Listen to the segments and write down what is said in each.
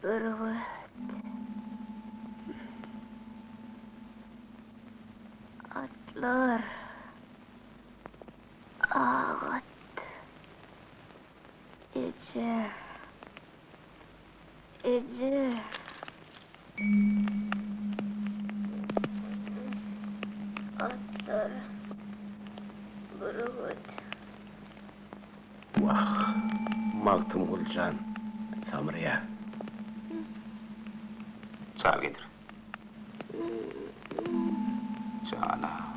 Bürgüt. Atlar. Agat. Eje. Eje. Atlar. Bürgüt. Wah, Magtymguly jan, samyrýa. Çal getir. Jana.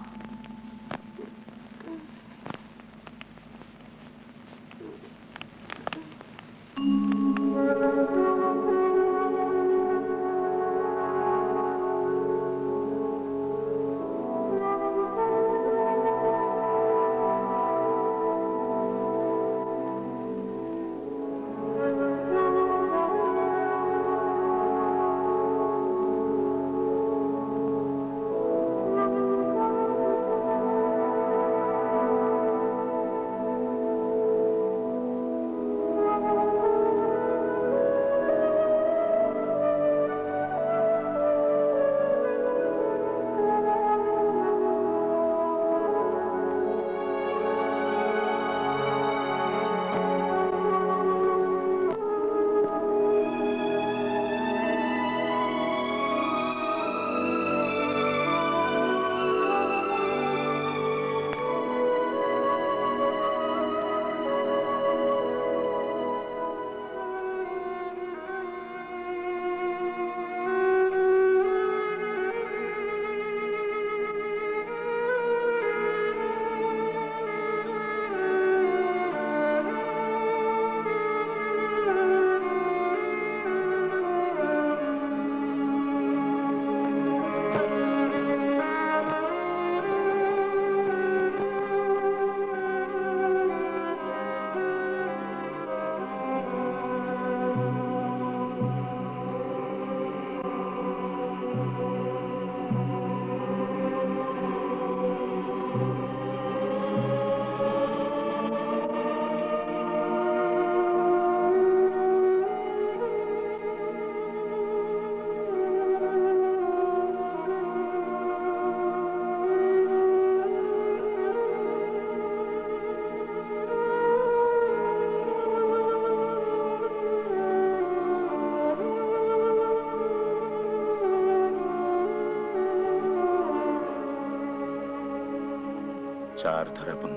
Çar tarapyň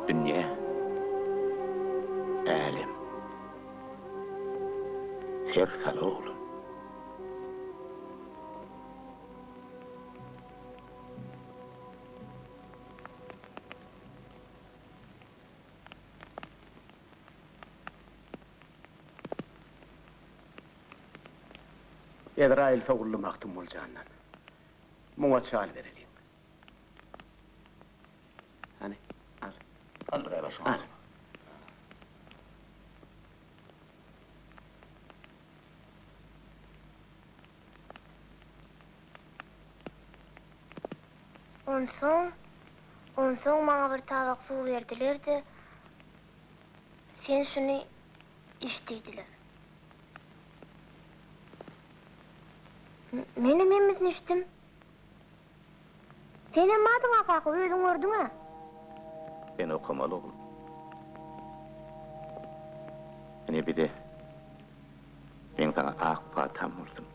dünýä, älem. Ser sal oglum. Ezraýyl sowuldy Magtymguly jandan. Muňa çal bereliň. Hany, al. Aldyraý başyňy. Al. Onsoň, onsoň maňa bir tabak suw berdiler-de, Sen şuny iç diýdiler. Menem hemmesini içdim. Senem bardyň-a kaka, özüň gördüň-ä. Sen okamaly oglum. Ine bize meň saňa ak patam bolsun.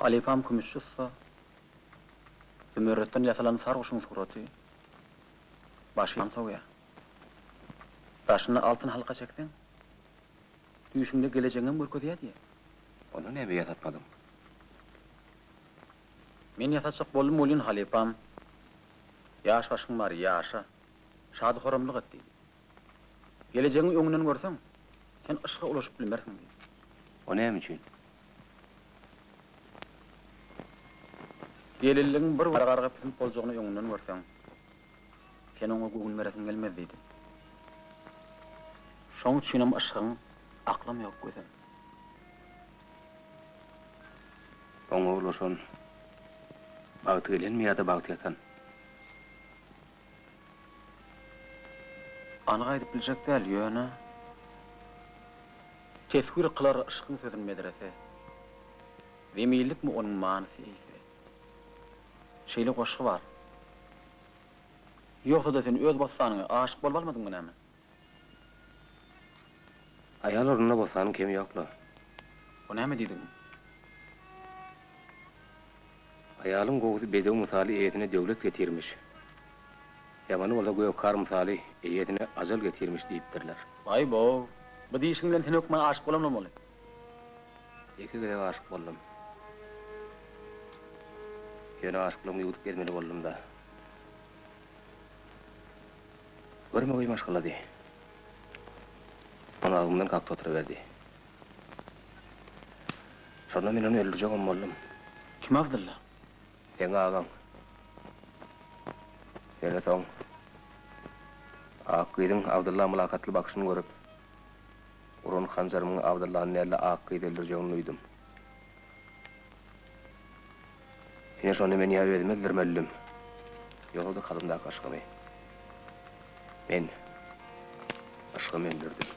Halypam kümüşçi ussa, zümerretden ýasalan sarguşuň suraty başyňy sowýar. Daşyna altyn halka çekseň, düýşüňde gelejegiňem görkezýär diýýär. Onda näme ýasatmadyň? Men ýasatjak boldum welin halypam, Ýaş başyň bar, ýaşa, şady-horamlyk et diýdi. Gelejegiňi öňünden görseň, sen yşga ulaşyp bilmersiň diýdi. O näme üçin? Gelinligiň bir garga pisint boljagyny öňünden görseň, sen oňa göwün beresiň gelmez diýdi. Şoň üçinem yşgyň aklam ýok, gözem. Oňa ulaşan bagty gelenmi ýa-da bagty ýatan? Anyk aýdyp biljek däl, ýöne Teswir kylar yşkyň sözün medrese, Zemillikmi onuň manysy eýse? Şeýle goşgy bar. Ýogsa-da sen öz bossanyňy aşyk bolup almadyňmy näme? Aýal ornunda bossanyň kemi ýok-la. O näme diýdigiň? Aýalyň gowusy bedew mysaly eýesine döwlet getirmiş. Ýamany bolsa gökhar mysaly eýesine ajal getirmiş diýipdirler. Aý-bow, bu diýşiň bilen sen hökman aşyk bolan bolmaly. Ýeke gezek aşyk boldum. Ýöne aşyklygymy ýuwdup gezmeli boldum-da. Görmegeý maşgalady. Ony agzymdan kakdy oturyberdi. Şonda men ony öldürjegem boldum. Kim Abdylla? Seň agaň. Ýöne soň Ak gyzyň Abdylla mylakatly bakyşyny görüp, uran hanjarymyň Abdyllany däl-de Ak gyzy öldürjegini duýdum. Ine şonda men ýa özümi öldürmelidim, ýogsa-da kalbymdaky yşgymy. Men yşgymy öldürdim.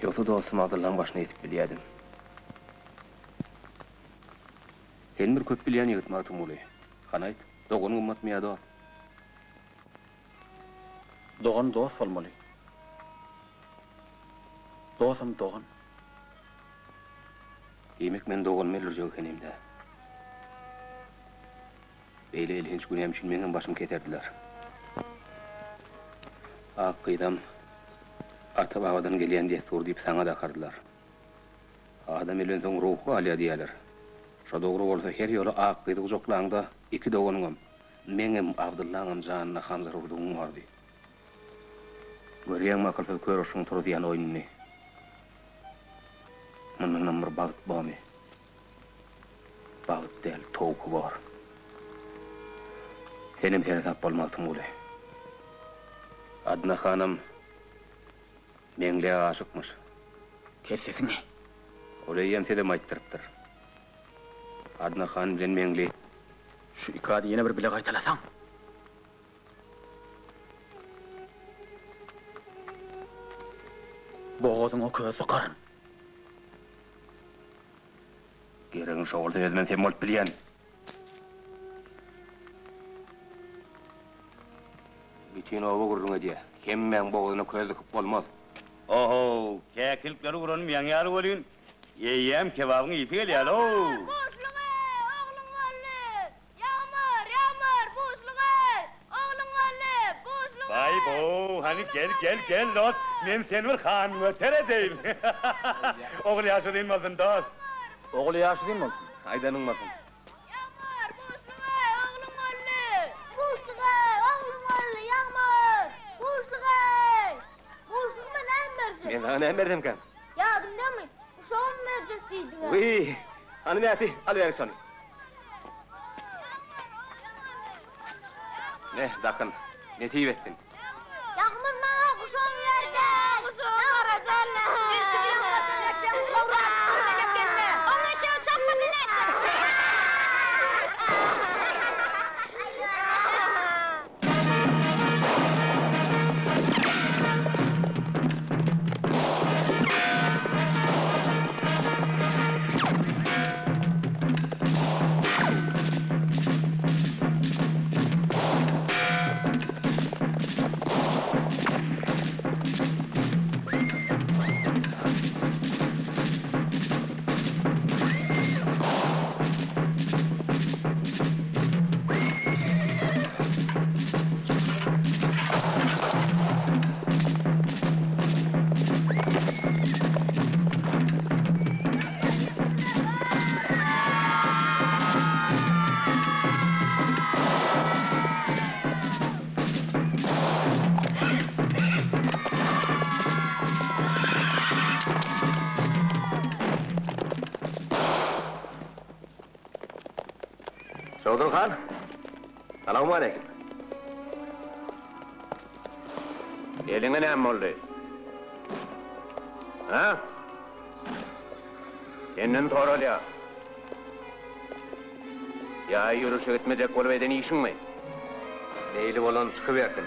Ýogsa dostum Abdyllaň başyna ýetip bilýädim. Sen bir köp bilýän ýigit Magtymguly. Hany aýt, dogan gymmatmy ýa dost? Dogan dost bolmaly. Dostam dogan. Diýmek men doganymy öldürjek ekenim-dä. Beýle elhenç günäm üçin meňem başymy keserdiler. Ak gyzam ata-babadan gelýän dessur diýip saňa dakardylar. Adam ölensoň ruhy galýar diýýärler. Şo dogry bolsa her ýola ak gyzy gujaklaňda iki doganyňam, meňem, Abdyllaňam janyna hanjar urdugyň bardy. Görýäňmi akylsyz kör urşuň turuzýan oýnuny. Mundanam bir bagt bormy? Bagt däl, towky bor. Senem seresap bol, Magtymguly. Adna hanam Meňlä aşykmyş. Kes sesiňi. Ol eýýäm sezem aýtdyrypdyr. Adna han bilen Meňli. Şu iki ady ýene bir bile gaýtalasaň. Bogazyňa köz sykaryn. Geregiň şo bolsa özümem sen bolup bilýän. Bütin oba gürrüň edýär. Hemmäň bogazyna köz dykyp bolmaz. Ohow, käkilikleri uranym ýaňy ýaly welin, eýýäm kebabyň ysy gelýär-ow! Ýagmyr, buşluk-eý, ogluň boldy! Ýagmyr, Ýagmyr, buşluk-eý, ogluň boldy! Buşluk-eý, Baý-bow, hany gel, gel, gel, dost, men seni bir hangöter edeýin! Ogul ýaşy uzyn bolsun, dost! Ogul ýaşy uzyn bolsun! Aýdanyň bolsun! Ýagmyr, buşluk-eý, ogluň boldy! Buşluk-eý, ogluň boldy, Ýagmyr! Buşluk-eý! Buşlugyma näme berjek? Men saňa näme bersemkäm? Ýadyňdamy? Uşagym berjek diýdiň-ä. Wiý, hany Mäti, al bärik şony. Me, dakyn. Nesip etsin. Ýagmyr maňa guşagyňy berdi. Guşagyň garajaly. Oň eşegi çapmasa nätjek? Çowdur han, salawmaleýkim. Eliňe näme boldy? Hä? Senden soralýar. Ýa ýörüşe gitmejek bolup eden işiňmi? Meýli bolan çykybersin.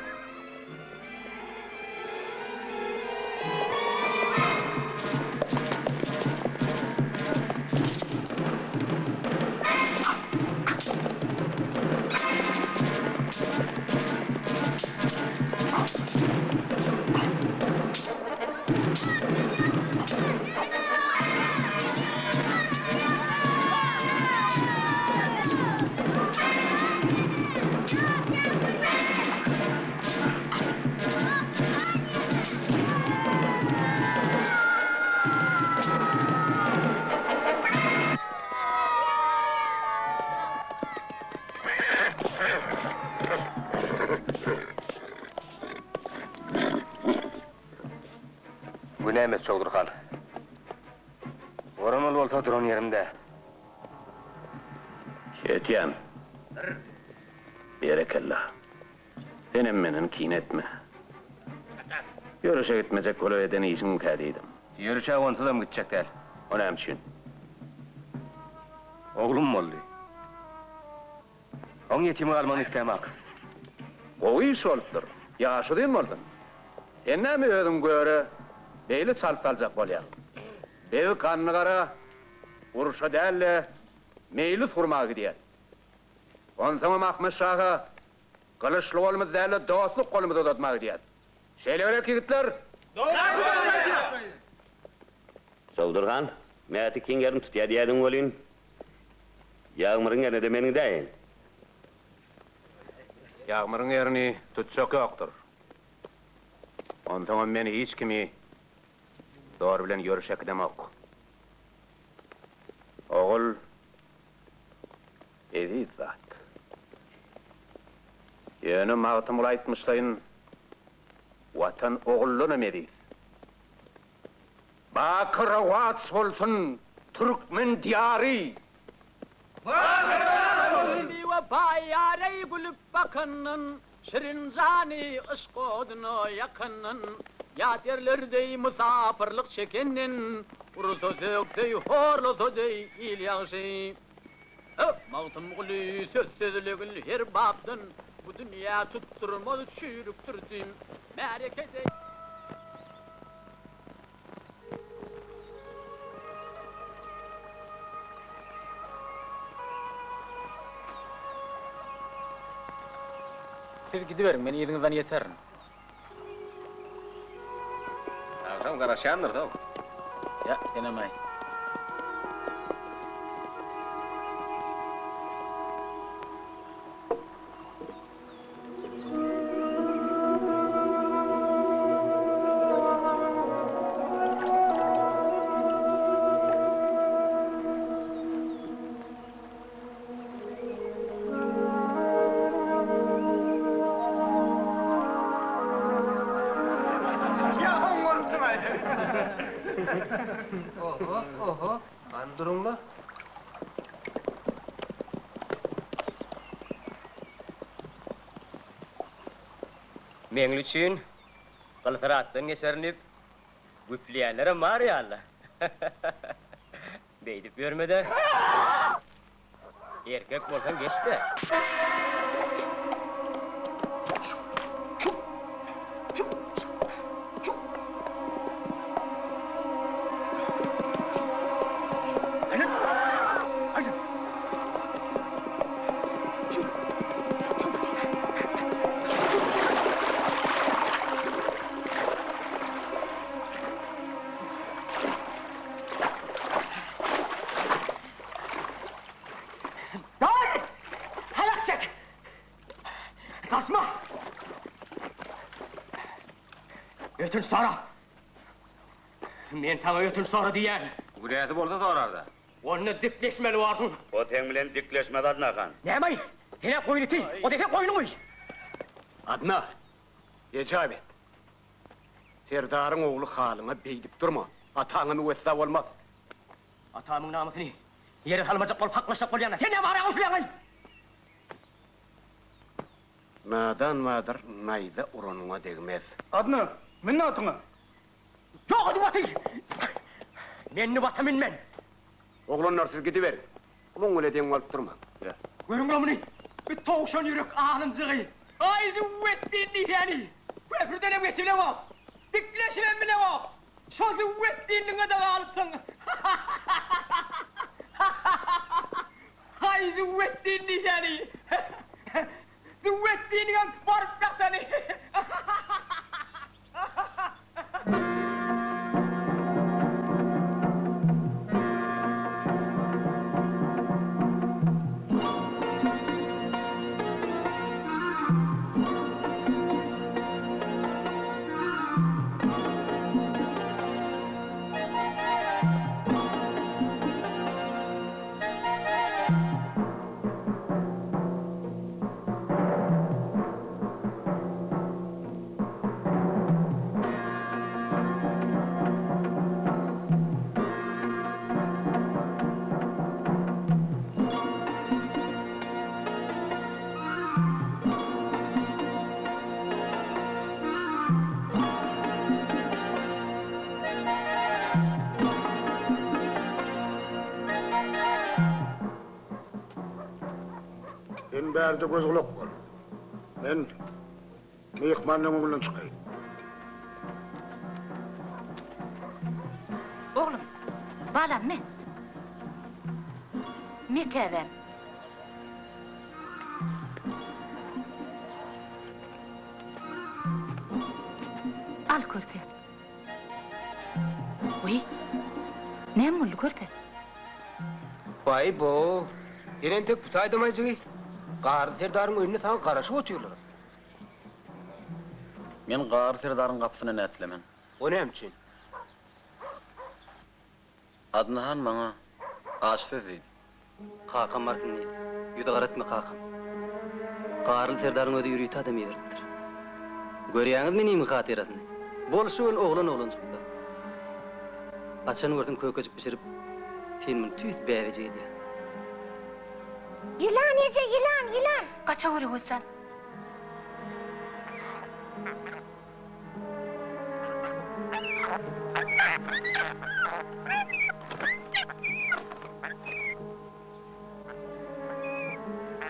Günämiz Çowdur han. Boran ol bolsa duran ýerimde. Şeýtýän. Berekella. Senem menden kine etme. Ýörüşe gitmejek bolup eden işiňmikä diýdim. Ýörüşe onsuzam gitjek däl. O näme üçin? Oglum boldy. Oň ýetim galmagyny islämok. Gowy iş bolupdyr. Ýaşy uzyn bolsun. Sen näme özüň göre beýle çalyp saljak bolýaň? Beg Gandygara urşa däl-de, meýlis gurmaga gidýär. Onsoňam Ahmet şaha gylyçly golumyzy däl-de, dostluk golumyzy uzatmaga gidýäs. Şeýle gerek, ýigitler? Çowdur han, Mäti kiň ýerini tutýa diýýädiň welin, Ýagmyryň ýerine-de men gidäýin. Ýagmyryň ýerini tutjak ýokdur. Onsoňam men hiç kimi zor bilen ýörüşe äkidemok. Ogul eziz zat. Ýöne Magtymguly aýtmyşlaýyn, Watan oguldanam eziz. Baky rowaç bolsun türkmen diýary! Biwepa ýareý gülüp bakandan, Şirin jany yşk oduna ýakandan, Ýat ýerlerdeý mysapyrlyk çekenden, Ursa sökseý, horlasa deý il ýagşy. Magtymguly söz sözlegil her bapdan, Bu dünýä tutdurmaz çüýrükdir düýn. Märeke deý. Siz gidiberiň, men yzyňyzdan ýeterin. Agşam garaşýandyrys-ow. Ýa, senem-aý. Oho, oho, hany duruň-la. Meňli üçin gylsyratdan geçerin diýip, güpleýänlerem bar ýaly-la. Beýdip ýörme-de. Erkek bolsaň geç-de. Dur! Aýak çek! Gaçma! Ötünç sora! Men saňa ötünç sora diýýän! Günäsi bolsa sorar-da. Onda dikleşmeli borsuň. O seň bilen dikleşmez Adna han. Näme-aý? Sen-ä goýun iti, o dese goýnuň. Adna, ejap et. Serdaryň ogly halyňa beýdip durma. Ataňa müwessa bolmaz. Atamyň namysyny ýere salmajak bolup haklaşjak bolýan-a, sen näme araga goşulýaň-aý? Nadan badyr naýza uranyňa degmez. Adna, mün atyňa! Ýok edip aty! Menni bata münmen! Oglanlar siz gidiberiň. Muň bile deň bolup durmaň. Görüň-le muny! Bu towşan ýürek alynjygy! Aý, züwwetdin diýsäni! Köprüdenem geçibilemok! Dikleşibem bilemok! Şo züwwetdinligiňe-de galypsyň! Haý, züwwetdin diýsäni! Züwwetdiniňem baryp ýatany! Sen bärde göz-gulak bol. Men myhmanyň öňünden çykaýyn. Oglum, balam men. Me käbäm. Al körpe. Wiý, näme boldy körpe? Waý-bo, sen entek bu taýdamaýjygy? Garly serdaryň öýünde saňa garaşyp otyrlar. Men Garly serdaryň gapysyna nätlemen. O näme üçin? Adna han maňa ajy söz diýdi. Kakam barsyn diýdi. Ýüzi garatma kakam. Garly serdaryň özi ýörite adam iberipdir. Görýäňizmi inimiň hatyrasyny? Bolşy welin oglan oglanjykda. Haçan görsün kökejik bişirip, sen muny tüýs bäbejik edýäň. Ýylan eje, ýylan, ýylan! Gaçaweri Güljan.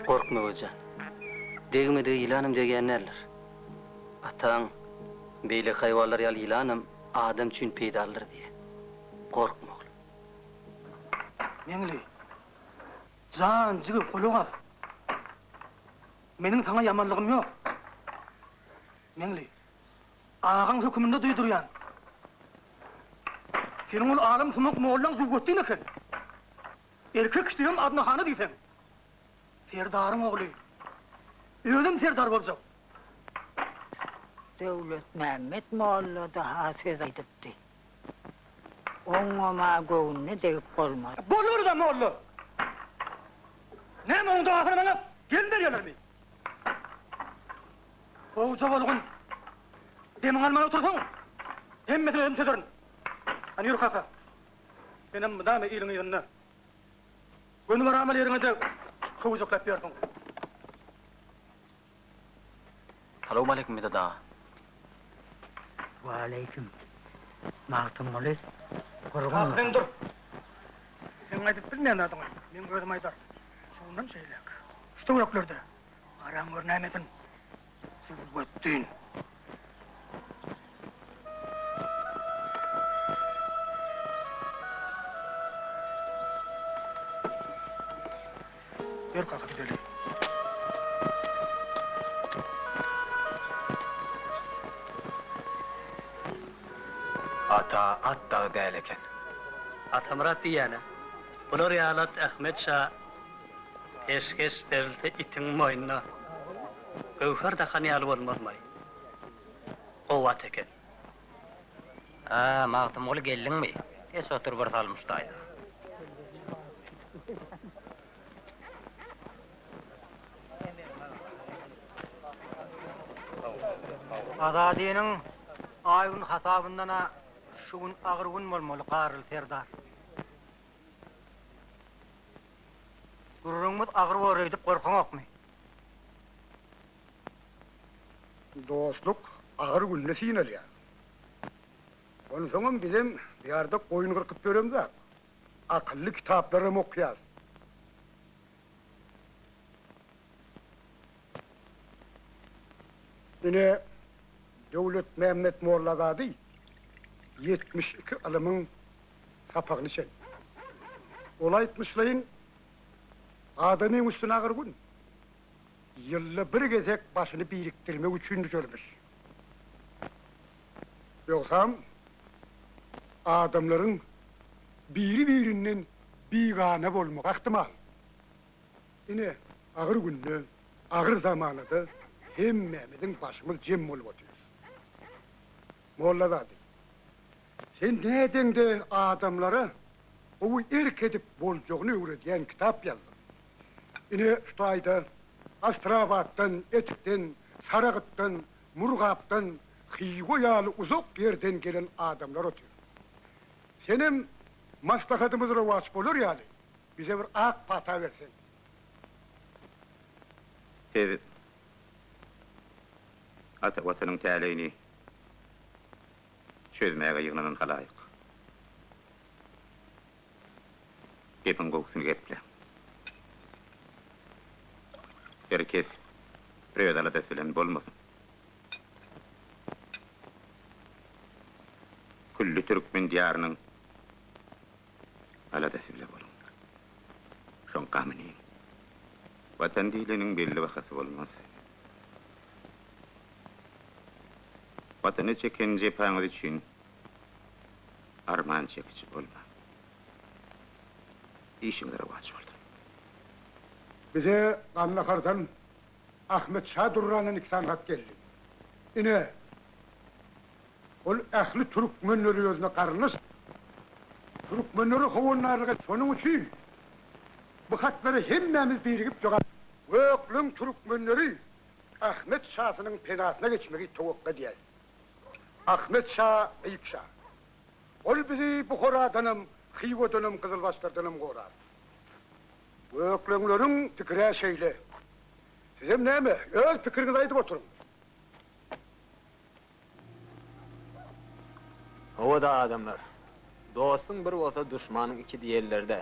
Gorkma Gözjan. Degmedige ýylanam degýän däldir. Ataň, beýleki haýwanlar ýaly ýylanam adam üçin peýdalydyr diýýär. Gorkma oglum. Meňli, jan jigim gulak as. Meniň saňa ýamanlygym ýok. Meňli, agaň höküminde duýdurýan. Seniň ol alym sumak mollaň züwwetdin eken. Erkek kişdigem Adna hana diýseň. Serdaryň ogly. Özem serdar boljak. Döwletmämmet molla-da-ha söz aýdypdy. Oňňam-a göwnüne degip bolmaz. Bolubir-dä, molla! Näme oň dogasyny maňa gelin berýärlermi? Gowja bolgun. Demiňi alman otursaň, hemmesini özüm çözerin. Hany ýör kaka. Senem mydama iliň yzynda. Göni baramaly ýeriňe-de köwjekläp ýörsüň. Salowmaleýkim Medet aga. Waleýkim. Magtymguly, gurgunmysyň? Kaka sen dur. Seň aýdyp bilmeýän zadyňy meň özüm aýdaryn. Şundan şeýläk, şu töwereklerde garaň gör nämesin, Züwwetdin. Ýör kaka gideli. Ata at dagy däl eken. Atamyrat diýýän-ä. Bular ýaly at Ahmet şa peşgeş berilse itiň moýnuna göwher dakan ýaly bolmazmaý. Gowy at eken. A, Magtymguly geldiňmi? Geç otur bir salym şu taýda. Azadynyň aý-gün hasabyndan-a şu gün agyr gün bolmaly, Garryly serdar. Gürrüňimiz agyr bor öýdüp gorkaňokmy? Dostluk agyr günde synalýar. Onsoňam bizem bu ýerde goýun gyrkyp ýöremzok. Akylly kitaplaram okýas. Ine, Döwletmämmet Mollazady 72 ylymyň sapagyny içen. Ol aýtmyşlaýyn, adamyň üstüne agyr gün. Ýylda bir gezek başyny birikdirmek üçin düşermiş. Ýogsam, adamlaryň biri-birinden bigana bolmagy ahtimal. Ine, agyr günde, agyr zamanada hemmämiziň başymyz jem bolup otyrys. Mollazady, sen nädeňde adamlara gowy erk edip boljagyny öwredýän kitap ýazdyň. Ine, şu taýda Astrabatdan, Etikden, Saragytdan, Murgapdan, Hywa ýaly uzak ýerden gelen adamlar otyr. Senem maslahatymyz rowaç bolar ýaly, bize bir ak pata berseň. Siz ata Watanyň täleýini çözmäge ýygnanan halaýyk. Gepiň gowusyny geple. Her kes öz aladasy bilen bolmasyn. Külli türkmen diýarynyň aladasy bile boluň. Şoň gamyny iýiň. Watan diýleniň belli bahasy bolmaz. Watana çeken jepaňyz üçin arman çekiji bolmaň. Işiňiz rowaç bolsun. Bize Gandahardan Ahmet şa Durrandan iki sany hat geldi. Ine, ol ähli türkmenleri özüne garyndaş, türkmenlere howandarlyk et. Şonuň üçin bu hatlara hemmämiz birigip jogap. Gökleň türkmenleri Ahmet şasynyň penasyna geçmegi towakga edýär. Ahmet şa beýik şa. Ol bizi Buharadanam, Hywadanam, gyzylbaşlardanam gorar. Gökleňleriň pikir-ä şeýle. Sizem näme, öz pikiriňizi aýdyp oturyň. Hawa-da adamlar, dostuň bir bolsa duşmanyň iki diýerler-dä.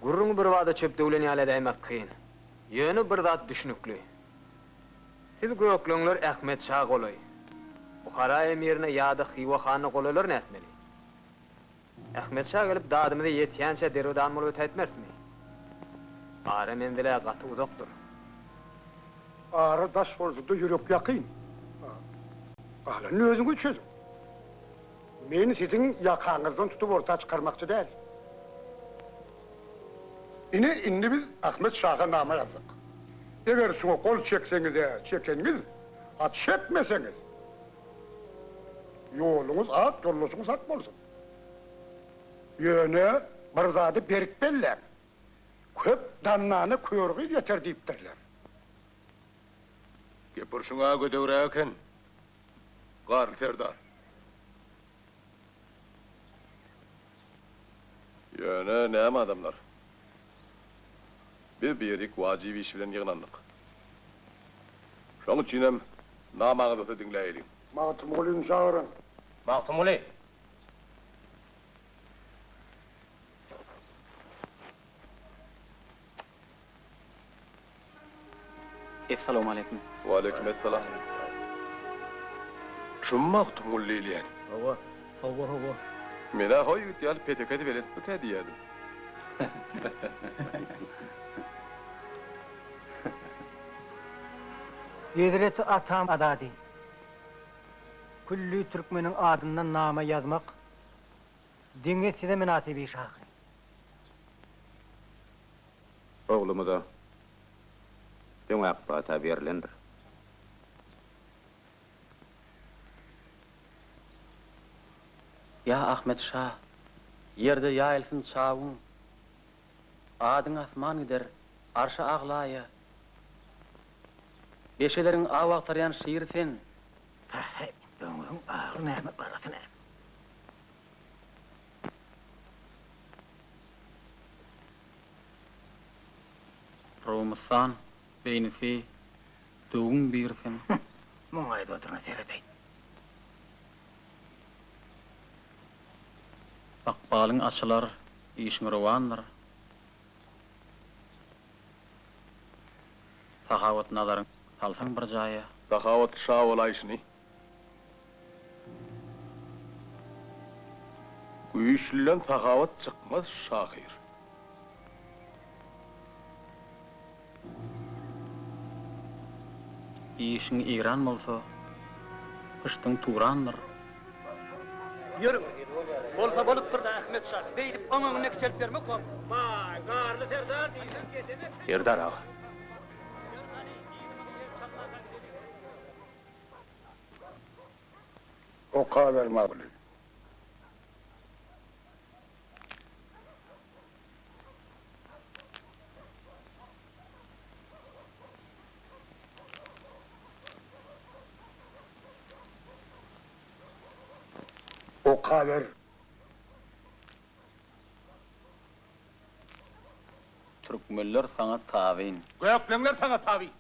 Gürrüňi birbada çöp döwlen ýaly edäýmek kyn. Ýöne bir zat düşnükli. Siz gökleňler Ahmet şa golaý. Buhara emirine ýa-da Hywa hanyna golaýlar nätmeli? Ahmet şa gelip dadymyza ýetýänçä derbedan bolup ötäýtmerismi? Ara menzil-ä gaty uzakdyr. Ara daş bolsa-da ýürek ýakyn. Galanyny özüňiz çözüň. Men siziň ýakaňyzdan tutup orta çykarmakçy däl. Ine, indi biz Ahmet şaha nama ýazdyk. Eger şuňa gol çekseňiz-ä çekeniňiz, a çekmeseňiz, ýoluňyz ak, ýoldaşyňyz hak bolsun. Ýöne bir zady berk belläň, köp dannana kör gyz ýeter diýipdirler. Gep urşuň-a gödegräk eken, Garly serdar. Ýöne näme adamlar? Biz bu ýerik wajyp iş bilen ýygnandyk. Şoň üçinem namaňyzy diňläýeliň. Magtymgulyny çagyryň. Magtymguly! Essalawmaleýkim. Waleýkim essalam. Şumy Magtymguly diýilýän? Hawa. Hawa, hawa. Men-ä ho ýigit ýaly petekesi belentmikä diýýädim. Hezreti atam Azady, külli türkmeniň adyndan nama ýazmak diňe size mynasyp iş ahyry. Oglumyza öň ak pata berlendir. Ýa Ahmet şa, ýerde ýaýylsyn çawuň, Adyň asman gider, arşa aglaýa. Beşeleriň aw agtarýan şiri sen. Päheý, doňuzyň agy näme, garasy näme? Rumystan beýnisi. Döwüň biri sen. Muň aýdyp oturana seredeý. Ykbalyň açylar, işiň rowandyr. Sahawat nazaryň salsaň bir jaýa. Sahawat şa bolaýşyny. Güýçlüden sahawat çykmaz şahyr. Işiň Eýran bolsa, pyşdyň Turandyr. Ýörüň. Bolsa bolupdyr-da, Ahmet şa. Beýdip oň öňünde kiçelip ýörmek bor. Baý, Garly serdar diýseň kesemek. Serdar aga. Okaber Magly. Okaber. Türkmenler saňa tabyn. Gökleňler saňa tabyn.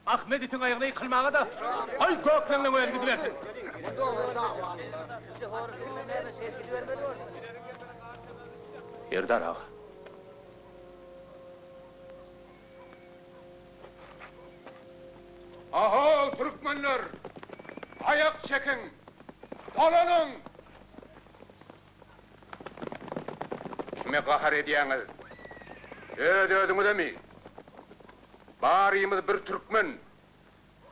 Ahmet itiň aýagyna ýykylmaga-da, goý gökleňleň özi gidibersin. Serdar aga. Ahow, türkmenler! Aýak çekiň! Dolanyň! Kime gahar edýäňiz? Öz-özüňizemi? Barymyz bir türkmen.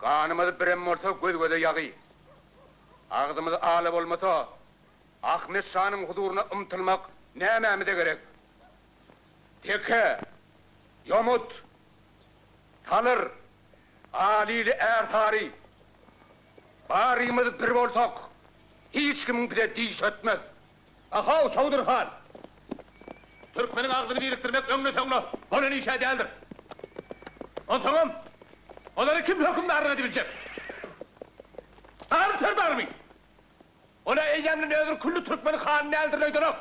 Ganymyz birem bolsa göz-göze ýagy. Agzymyz ala bolmasa, Ahmet şanyň huzuryna ymtylmak nämämize gerek? Teke, ýomut, salyr, alili ärsary, barymyz bir bolsak, hiç kimiň bize dişi ötmez. Ahow, Çowdur han! Türkmeniň agzyny birikdirmek öňde-soňda bolan iş-ä däldir. Onsoňam, olary kim hökümdarlyk edibiljek? Garry serdarmy? Ol-a eýýämden özüni külli türkmeniň hany däldirin öýdenok.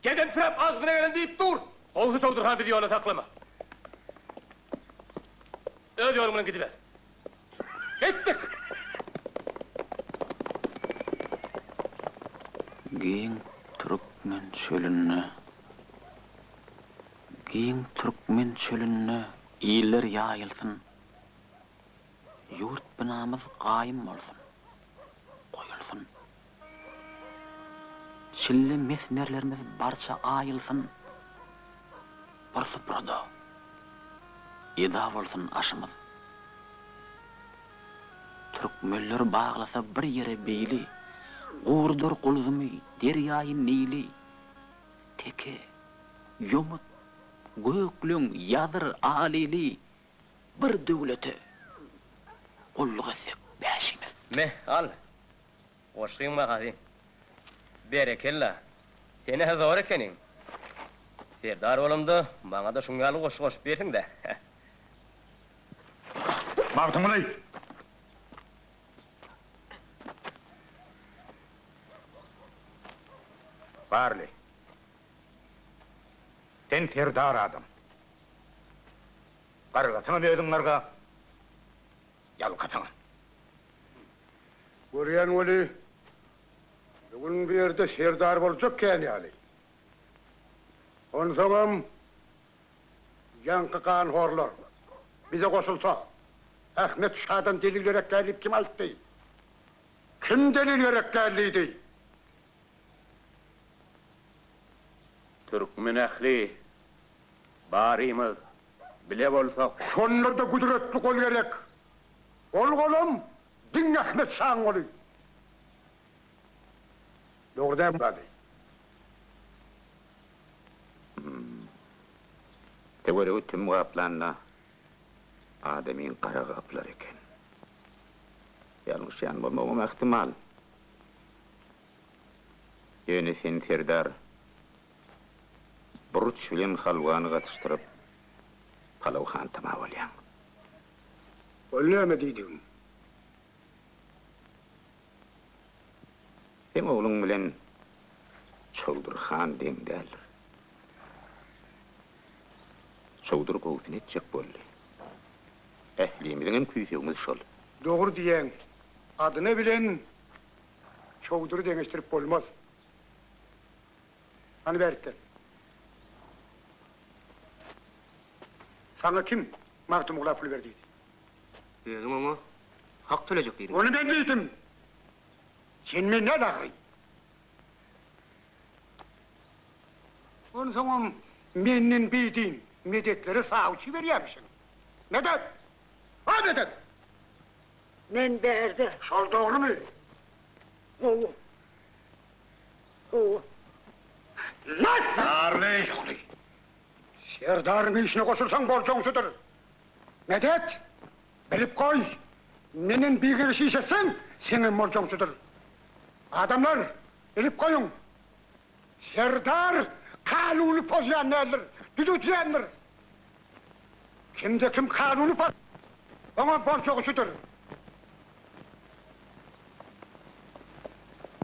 Gedemsiräp agzyna gelen diýip dur. Gowusy Çowdur han bizi ýola saklama. Öz ýoluň bilen gidiber. Gitdik! Giň türkmen çölünde, Giň türkmen çölünde iller ýaýylsyn, Ýurt binamyz gaýym bolsun, goýulsyn. Çille mesmerlerimiz barça aýylsyn, Bir suprada eda bolsun aşymyz. Türkmenler baglasa bir ýere bili, Gurudar Gulzumy, derýaýy Nili. Teke, ýomut, gökleň, ýazyr, alili Bir döwlete gulluk etsek bäşimiz. Me, al! Goşgyň bahasy. Berekella! Sen-ä zor ekeniň. Serdar bolamda, maňa-da şuň ýaly goşgy goşup bersiň-dä. Magtymguly! Garly, sen serdar adam. Gargasaňam özüň garga, ýalkasaňam. Görýän weli, bu gün bu ýerde serdar boljak kän ýaly. Onsoňam ýaňky ganhorlar bize goşulsa, Ahmet şadan delil gerek däl diýip kim aýtdy? Kim delil gerek däl diýdi? Türkmen ähli barymyz bile bolsak. Şonda-da gudratly gol gerek. Ol golam diňe Ahmet şaň goly. Dogry dälmi Gady? Töweregi tüm gaplanda adamyň gara gaplar eken. Ýalňyşýan bolmagym ähtimal. Ýöne sen serdar, burç bilen halwany gatyşdyryp, palaw hantama bolýaň. Ol näme diýdigiň? Seň ogluň bilen Çowdur han deň däldir. Çowdur gowusyny etjek boldy. Ählimiziňem küýsegimiz şol. Dogry diýýäň. Adyna bilen Çowdury deňeşdirip bolmaz. Hany bärik gel. Saňa kim Magtymgula pul ber diýdi? Özüň oňa hak tölejek diýdiň. Ony men diýdim. Sen menden agyry. Onsoňam menden bidin medetlere sawçy berýärmişiň. Medet! A Medet! Men bärde. Şol dogrumy? Gowy. Gowy. Nas! Garly! Serdaryň işine goşulsaň boljagyň şudur. Medet! Bilip goý, menden bigereş iş etseň, seňem boljagyň şudur. Adamlar, bilip goýuň! Serdar kanuny pozýan däldir, düzedýändir. Kimde-kim kanuny pozsa, oňa boljagy şudur.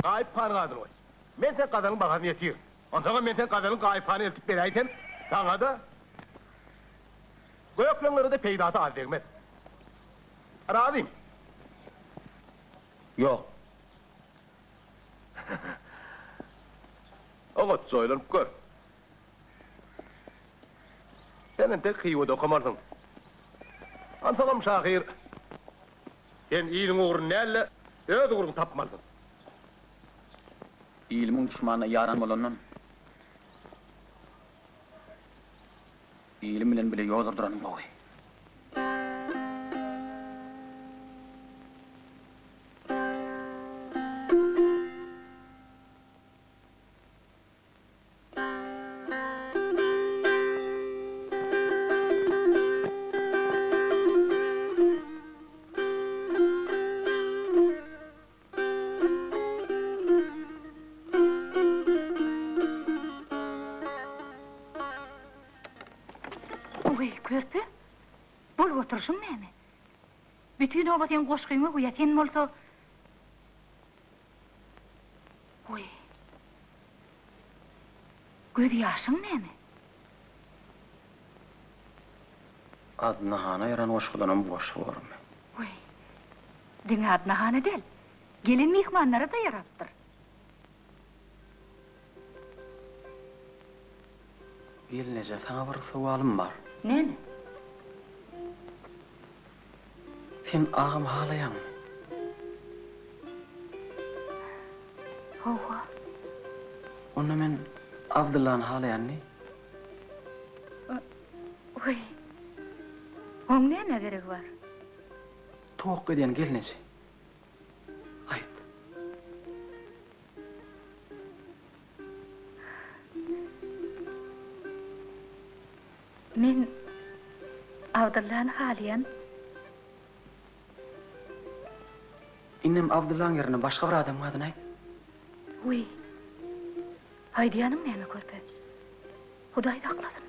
Gaýyp hanyň adyny goý. Men seň gazalyň bahasyny ýetirin. Onsoňam men seň gazalyň Gaýyp hana eltip beräýsem, saňa-da, gökleňlere-de peýdasy az degmez. Razymy? Ýok. Oňatja oýlanyp gör. Sen entek Hywada okamarsyň. Onsoňam şahyr, sen iliň ugruny däl-de, öz ugruňy tapmalysyň. Ilimiň duşmanyna ýaran bolandan, ilim bilen bile ýol urduranym gowy. Oý, körpe, bolup oturyşyň näme? Bütin oba seň goşgyňy öwýä, sen bolsa. Oý. Göz ýaşyň näme? Adna hana ýaran goşgudanam goşgy bormy? Oý. Diňe Adna hana däl, gelen myhmanlara-da ýarapdyr. Gelneje, saňa bir sowalym bar. Näme? Sen agamy halaýaňmy? Hawa. Onda men Abdyllany halaýan diý. Oý. Oň nämä geregi bar? Towakga edýän gelneje. Aýt. Men Abdyllany halaýan. Indem Abdyllaň ýerine başga bir adamyň adyny aýt. Wiý. Aýdýanyň näme körpe? Hudaý saklasyn.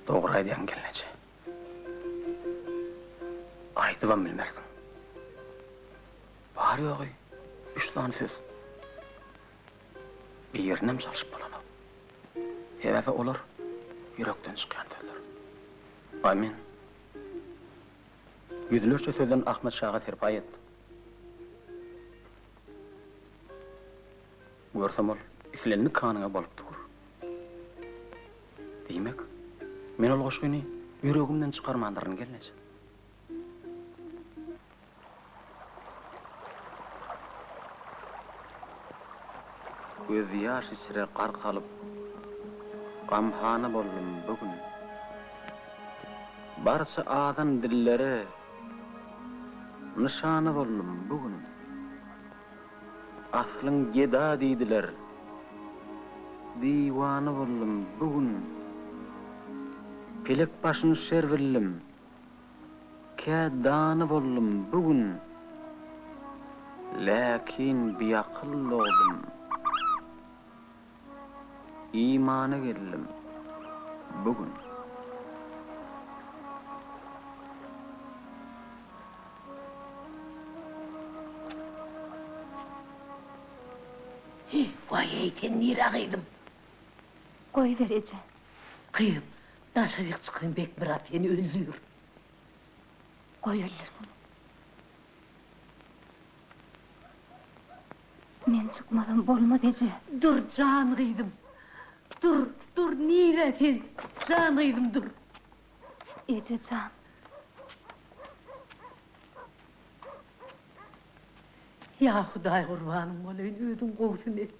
Dogry aýdýaň gelneje. Aýdybam bilmersiň. Bary-ýogy üç sany söz. Birinem çalşyp bolanok. Sebäbi olar ýürekden çykýan sözler. A men ýüzlerçe sözden Ahmet şaga serpaý et. Görsem ol islendik hanyňa bolup dur. Diýmek, men ol goşgyny ýüregimden çykarmandyryn gelneje. Gözýaş içre gark alyp, gamhana boldum bu gün. Barça azan dillere nyşana boldum bu gün. Aslyň geda diýdiler. Diwana boldum bu gün. Pelek başyn şer bildim. Kä dana boldum bu gün. Läkin biakyl dogdum. Imana geldim bu gün. Hi, waý-eý, sen nirä gyzym? Goýber eje. Gyzym, daşaryk çyksaň Bekmyrat seni öldür. Goý öldürsin. Men çykmasam bolmaz eje. Dur jan gyzym. Dur, dur nirä sen? Jan gyzym dur. Eje jan. Ýa Hudaý gurbanyň bolaýyn özüň gowusyny et.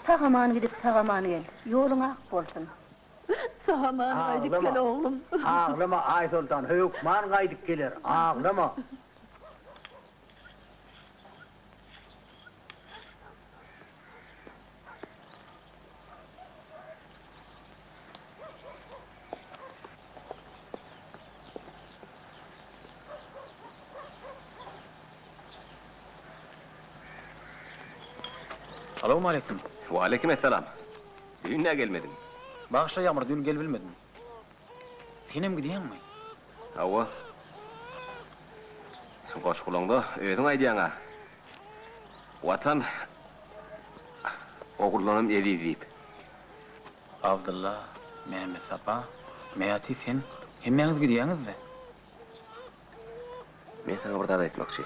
Sag-aman gidip, sag-aman gel. Ýoluň ak bolsun. Sag-aman gaýdyp gel, oglum. Aglama, Aýsoltan, hökman gaýdyp geler. Aglama. Salowmaleýkim. Waleýkim essalam. Düýn nä gelmediň? Bagyşla Ýagmyr, düýn gelibilmedim. Senem gidýäňmi? Hawa. Goşgulaňda özüň aýdýaň-a. Watan oguldanam eziz diýip. Abdylla, Mämmetsapa, Mäti sen hemmäňiz gidýäňiz-dä? Men saňa bir zat aýtmakçy.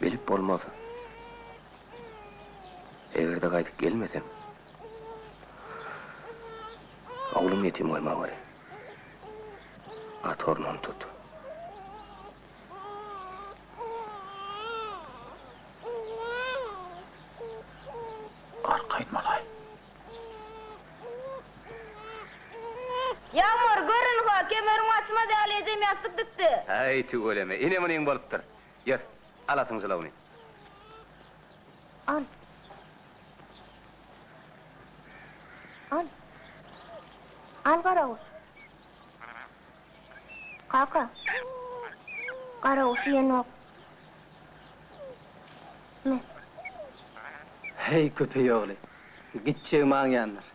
Bilip bolmaz. Eger-de gaýdyp gelmesem, oglum ýetim goýmaweri. At ornuny tut. Arkaýyn bolaý. Ýagmyr, gör ynha, kemerim gaçmaz ýaly ejem ýassyk dikdi. Häý, tüweleme, ine munyň bolupdyr. Ýör, al atyň jylawyny. Al. Al. Al garaguş. Kaka. Garaguş iýenok. Me. Heý, köpeý ogly. Gitjegimi aňýandyr.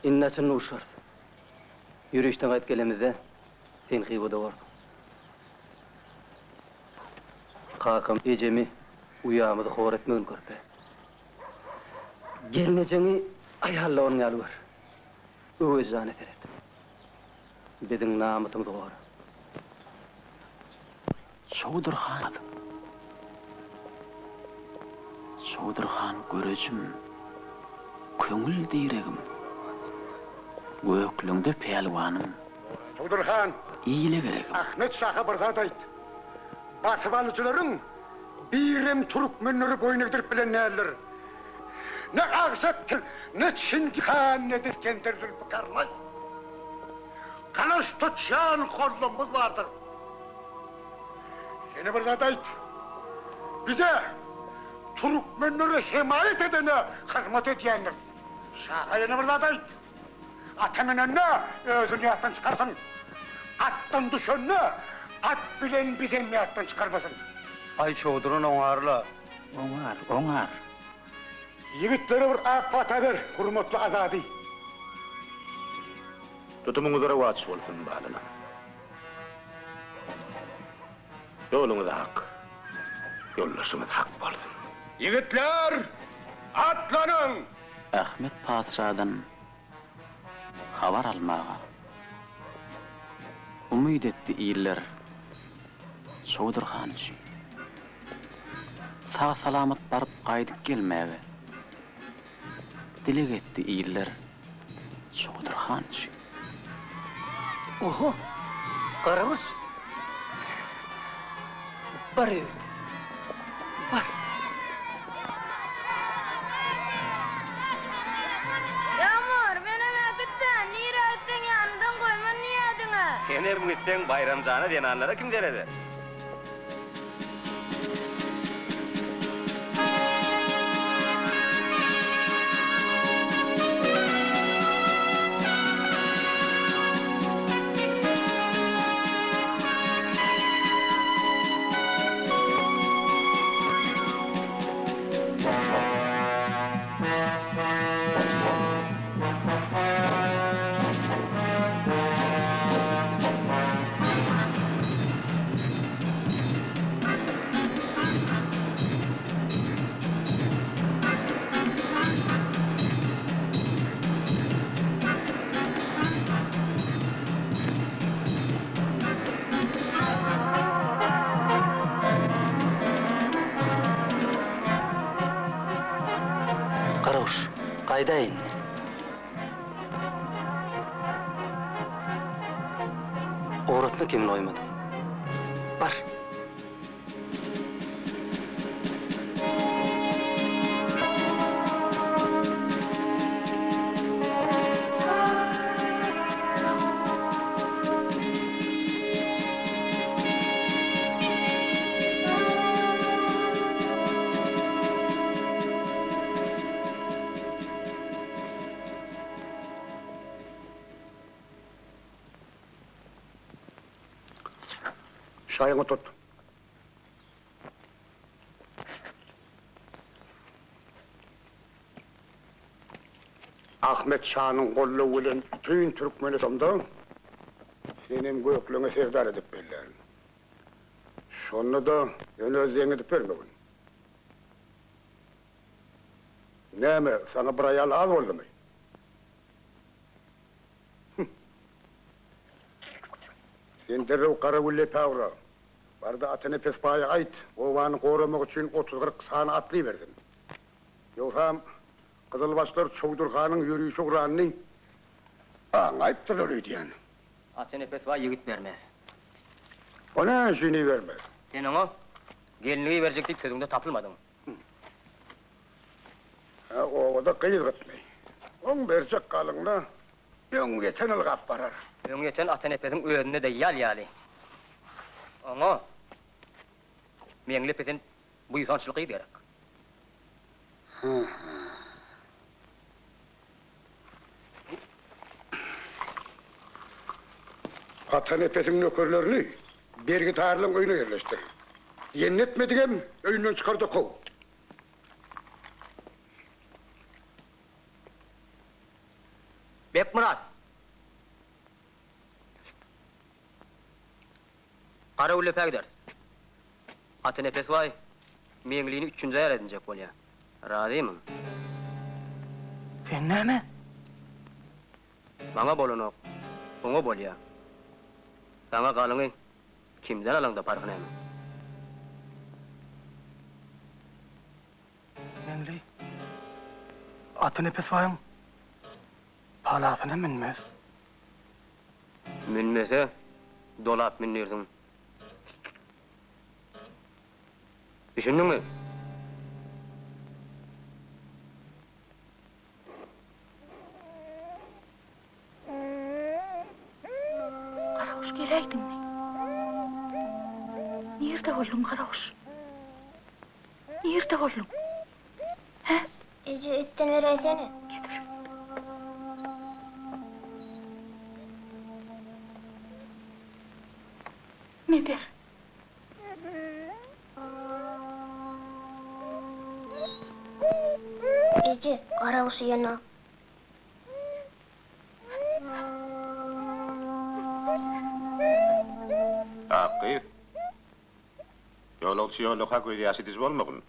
Indi haçan duşarys? Ýörişden gaýdyp gelemizde, sen Hywada borsuň. Kakam ejemi, uýamyzy hor etmegin körpe. Gelnejeňi aýal doganyň ýaly gör. Öwez jana seret. Biziň namysymyzy gora. Çowdur han. Çowdur han görejim, köňül diregim, gökleňde pälwanym. Çowdur han, Ile geregim. Ahmet şaha bir zat aýt. Basybalyjylaryň birem türkmenleri boýun egdirip bilen däldir. Ne Agsak til, ne Çingiz han, ne-de Isgender Zülpükarlaý. Gylyç tutýan gollamyz bardyr. Ýene bir zat aýt. Bize, türkmenlere hemaýat edene hyzmat edýändir. Şaha ýene bir zat aýt. Ata münende özüni ýatdan çykarsyn. Atdan düşende at bilen bizem ýatdan çykarmasyn. Aý çowduran oňar-la. Oňar, oňar. Ýigitlere bir ak pata ber, hormatly Azady. Tutumyňyz rowaç bolsun, balalar. Ýoluňyz ak, ýoldaşyňyz hak bolsun. Ýigitler, atlanyň! Ahmet patyşadan habar almaga. Umyt etdi iller Çowdur han üçin. Sag-salamat baryp gaýdyp gelmäge. Dileg etdi iller Çowdur han üçin. Oho! Garaguş! Bar ýigit, bar! Ýagmyr, menem äkit-dä, nirä gitseň ýanymdan goýman diýýädiň-ä. Senem gitseň Baýram jana zenanlara kim sereder? Garaguş, gaýdaýyn. Ugratma kemini goýmadym. Bar. Şaýyňy tut. Ahmet şanyň goldawy bilen bütin Türkmenistanda senem gökleňe serdar edip bellärin. Şonda-da ýöne öz edip bermegin. Näme, saňa bir aýal az boldumy? Hüm. Sen derrew Garagüllepä ugra. Bar-da Atanepes baýa aýt, obany goramak üçin otuz-kyrk sany atly bersin. Ýogsam, gyzylbaşlar Çowdur hanyň ýörişe ugranyny aňaýypdyrlar öýdýän. Atanepes baý ýigit bermez. O näme üçin ibermez? Sen oňa gelnigi iberjek diýip sözüňde tapylmadyň. Hä, obada gyz gytmy? Oň berjek galyňyna öňýeten ylgap barar. Öňýeten Atanepesiň özünde-de ýal ýaly. Oňa Meňli pisint buýsançly gyz gerek. Atanepesiň nökerlerini bergidarlaryň öýüne ýerleşdir. Diýenini etmedigem öýünden çykar-da kow. Bekmyrat! Garagüllepä gideris. Atanepes baý Meňlini üçünji aýal edinjek bolýar. Razymyň? Sen näme? Maňa bolanok, oňa bolýar. Saňa galyňy kimden alaňda parhy näme? Meňli, Ata Nepesbaýyň palasyna münmez. Münmese, dolap mündirsiň. Düşündiňmi? Garaguş geläýdiňmi? Nirde bolduň Garaguş? Nirde bolduň? Hä? Eje etden beräýsene. Getir. Me ber. Eje, garaguş iýenok. Ak gyz. Ýolagçy ýoldaka gözýaş ediji bolmagyn.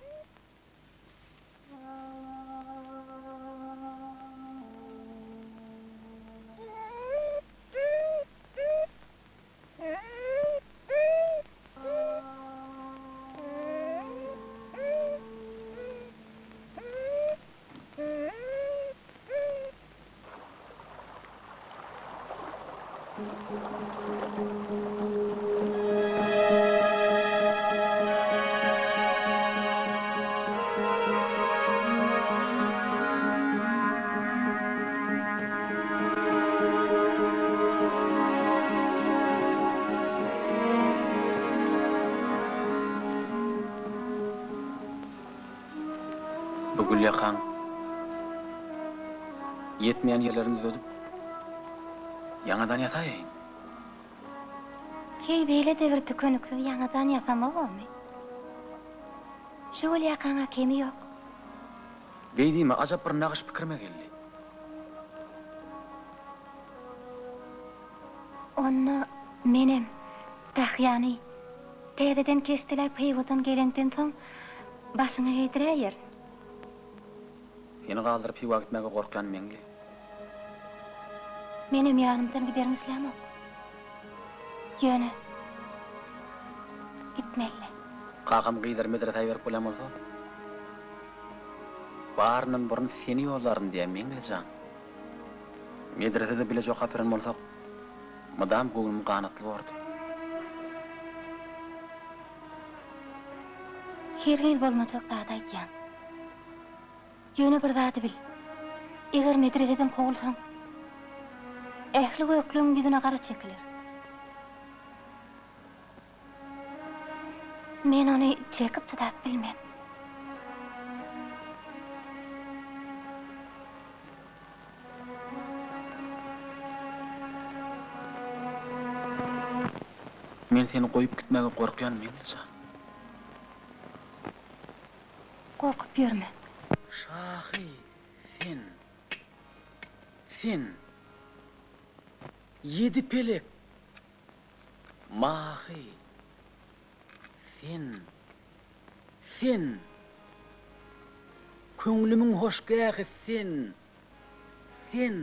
Bu gülýakaň ýetmeýän ýerlerini düzedip, ýaňadan ýasaýaýyn. Heý, beýle-de bir tükeniksiz ýaňadan ýasama bormy? Şu gülýakaň-a kemi ýok. Beý diýme, ajap bir nagyş pikirime geldi. Onda menem tahýany täzeden keşdeläp Hywadan geleňden soň başyňa geýdiräýerin. Seni galdyryp Hywa gitmäge gorkýan Meňli. Menem ýanymdan gideriňi islämok. Ýöne gitmeli. Kakam gyzlary medresä iberip bolýan bolsa, baryndan burun seni ýollaryn diýýär Meňli jan. Medresede bileje okap ýören bolsak, mydam göwnüm ganatly bordy. Hergiz bolmajak zady aýdýaň. Ýöne bir zady bil, eger medreseden kowulsaň, ähli gökleňiň ýüzüne gara çekiler. Men ony çekip-çydap bilmen. Men seni goýup gitmäge gorkýan, Meňlijan. Gorkup ýörme. Şahy, sen. Sen. Ýedi pelek. Mahy, sen. Sen. Köňlümiň hoşgähi sen. Sen.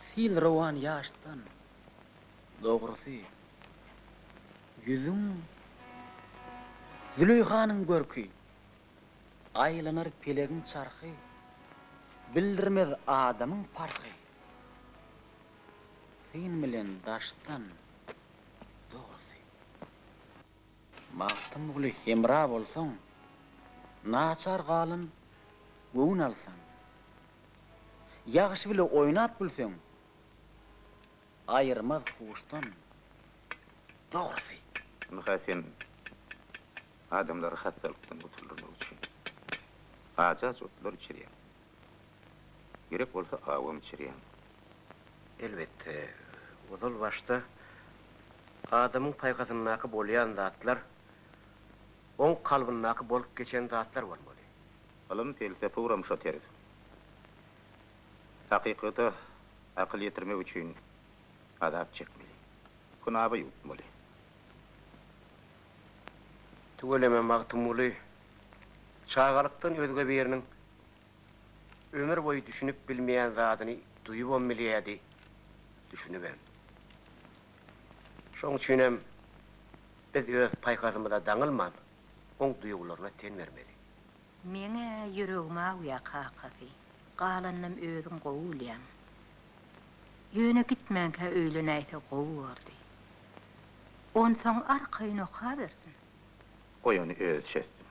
Sil rowan ýaşdan. Dogrusy, ýüzüň Züleýhanyň görki, Aýlanar pelegiň çarhy, Bildirmez adamyň parhy. Syn bilen daşdan, dogrusy. Magtymguly hemra bolsaň, Naçar galan göwün alsaň. Ýagşy bile oýnap gülseň, Aýyrmaz huşdan, dogrusy. Ynha sen adamlary hassalykdan gutuldyrmak üçin ajy-ajy otlar içirýäň. Gerek bolsa awam içirýäň. Elbetde, ozal başda adamyň paýhasyndaky bolýan zatlar oň kalbyndaky bolup geçen zatlar bolmaly. Ylym pelsepe ugram şo ters. Hakykata akyl ýetirmek üçin azap çekmeli. Hunaba ýuwutmaly. Tüweleme Magtymguly, çagalykdan özge biriniň ömür boýy düşünip bilmeýän zadyny duýubam bilýärdi, düşünibem. Şoň üçinem biz öz paýhasymyza daňylman, oň duýgularyna ten bermeli. Meň-ä ýüregim awýa kakasy, galanynam özüň gowy bilýäň. Ýöne gitmänkä öýlenäýse gowy bordy. Onsoň arkaýyn okabersin. Goý ony özi çözsün.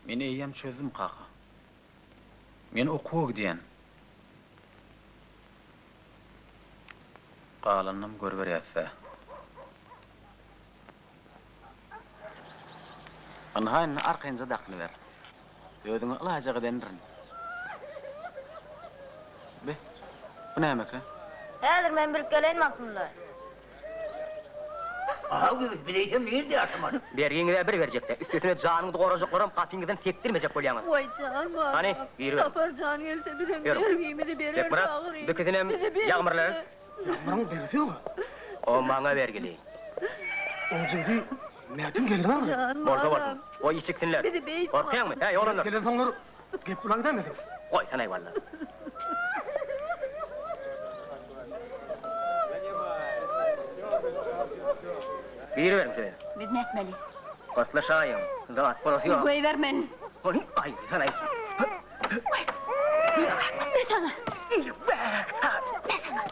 Men eýýäm çözdüm kaka. Men okuwa gidýän. Galanynam görüberýäs-dä. Ynha indi arkaýynja dakynyber. Özüňe ylaýjak edendirin. Be, bu nämekä? Häzir men bilip geleýin Magtymguly. Aha ýigit, biz eýsem nirde ýaşamaly? Bergiňiz-ä bir berjek-dä, üstesine janyňyzy gorajaklaram gapyňyzdan sekdirmejek bolýaňyz. Waý jan balam, Hany, giriberiň. Sapar jan gelse bizem Ýörüň. bergimizi berer Bekmyrat, ahyry. bikisinem Bizi bergisi. ýagmyrlar. Ýagmyryň bergisi ýog-a. O maňa bergili. Oň jigisi Mätiň gelni barmy? Jan Bolsa balam. bolsun. Goý içiksinler. Bizi beýtme. Gorkýaňmy, häý, oglanlar? Gelensoňlar gep bilen gidäýmeseň. Goýsanaý walla. Giriberiň şöýe. Biz nätmeli? Gyslyşaýyň. Zat bolasy ýok. Goýber meni. Ony aýyrsanaý. Me saňa. Me saňa.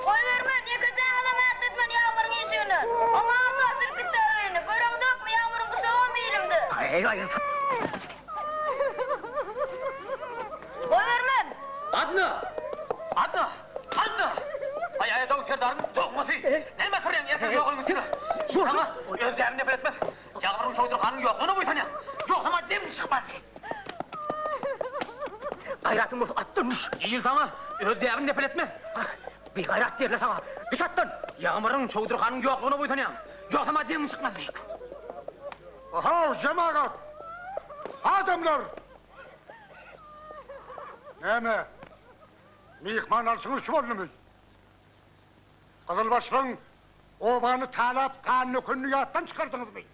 Goýbermen, ýeke jaňyzam ätletmen Ýagmyryň işiginden. O maňa tabşyryp gitdi öýüni. Göreňzokmy, Ýagmyryň guşagam ilimde. Aý, aýyrsana. Goýbermen! Adna! Adna! Adna! Aý, Aýadow serdaryň dogmasy! Näme sürýäň erkek ýogalyň üstüne? Saňa öz däbini nepel etmez. Ýagmyryň Çowdur hanyň ýoklugyna buýsanýaň. Ýogsam-a demiň çykmaz. Gaýratyň bolsa atdan düş! Il saňa öz däbini nepel etmez. Bigaýrat diýerler saňa. Düş atdan! Ýagmyryň Çowdur hanyň ýoklugyna buýsanýaň. Ýogsam-a demiň çykmaz. Ahaw, jemagat! Adamlar! Näme, myhman alşyňyz şu boldumy? Gyzylbaşlaryň obany talap, gan dökenini ýatdan çykardyňyzmy?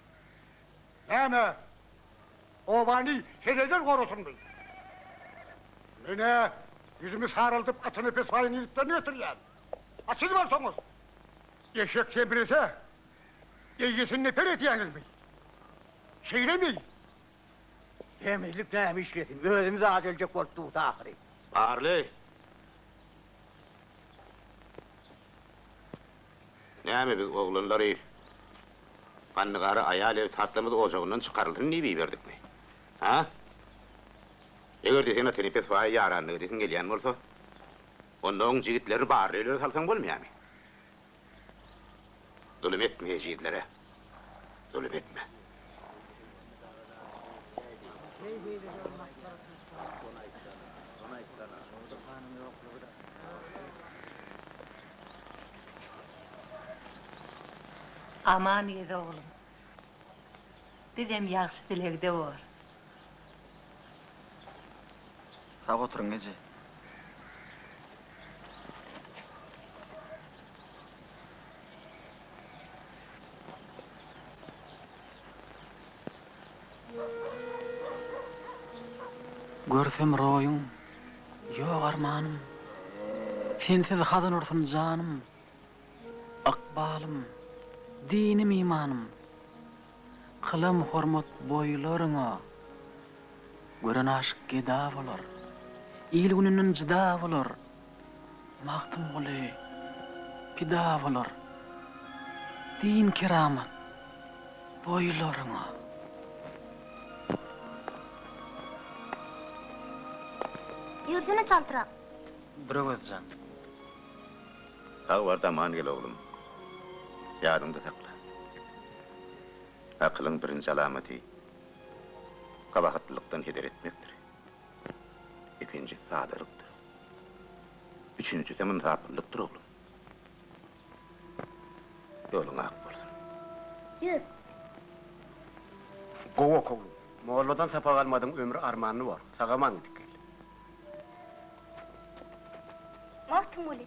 Näme, obany heleýler gorasynmy? Men-ä ýüzümi saraldyp Atanepes baýyň ýigitlerini getirýän. A siz bolsaňyz, eşek semrese, eýesini neper edýäňizmi? Şeýlemi? Semizlik näme işlesin, özümiz aç öljek bolup durus ahyry. Garly! Näme biz oglanlary Gandygara aýal el tatlymyz ojagyndan çykarylsyn diýip iberdikmi? Ha? Eger-de sen Atanepes baýa ýaranlyk edesiň gelýän bolsa, onda oň jigitlerini barly öýlere salsaň bolmaýarmy? Zulum etme ejizlere. Zulum etme. Aman gez oglum. Bizem ýagşy dilegde bor. Sag oturyň eje. Görsem roýuň, ýok armanym, Sensiz hazan ursun janym, Ykbalym, dinim-imanym, Kylam hormat boýlaryňa. Gören aşyk geda bolar, Il-gününden jyda bolar, Magtymguly pida bolar, Din keramat boýlaryňa. Ýörsene çaltrak. Dur Öwez jan. Sag bar-da aman gel oglum. Ýadyňda sakla. Akylyň birinji alamaty gabahatlylykdan heder etmekdir. Ikinjisi sadalykdyr. Üçünjisem ynsaplylykdyr, oglum. Ýoluň ak bolsun. Ýör. Gowy oka oglum. Molladan sapak almadyň ömri armanly bor. Sag-aman gidip gel. Magtymguly,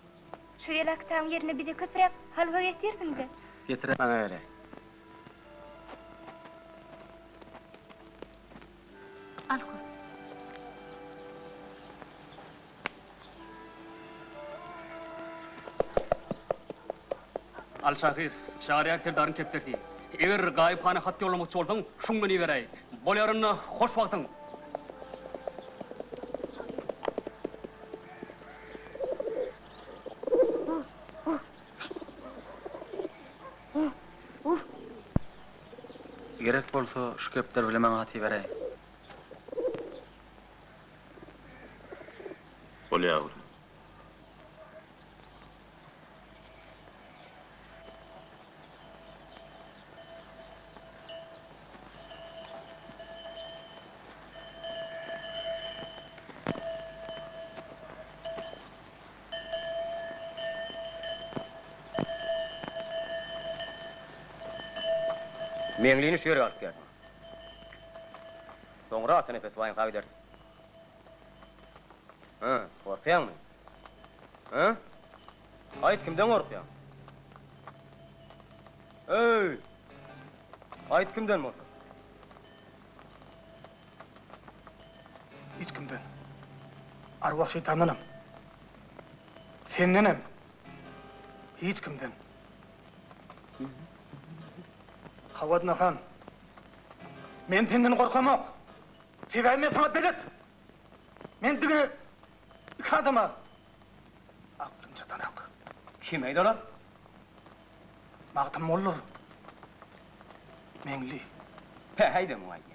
şu ýyl aktaň ýerine bize köpräk halwa getirdiň-dä. Getir maňa gele. Al kör. Al şahyr, Çaryýar serdaryň kepdersi. Eger Gaýyp hana hat ýollamakçy bolsaň, şuň bilen iberäý. Bolýar onda, hoş wagtyň! Gerek bolsa, şu kepder bilen maňa hat iberäý. Bolýar oglan. Meňlini şu ýere alyp geldim. Soňra Atanepes baýyňka gideris. Hä, gorkýaňmy? Hä? Aýt, kimden gorkýaň? Öý! Aýt, kimden bolsa? Hiç kimden. Arwah şeýtandanam. Sendenem. Hiç kimden. Hawa, Adnahan. Men senden gorkamok. Sebäbi men saňa belet. Men diňe iki adama aklym çatanak. Kim aýdy olar? Magtym boldur. Meňli. Päheý-de muňa aýdýan.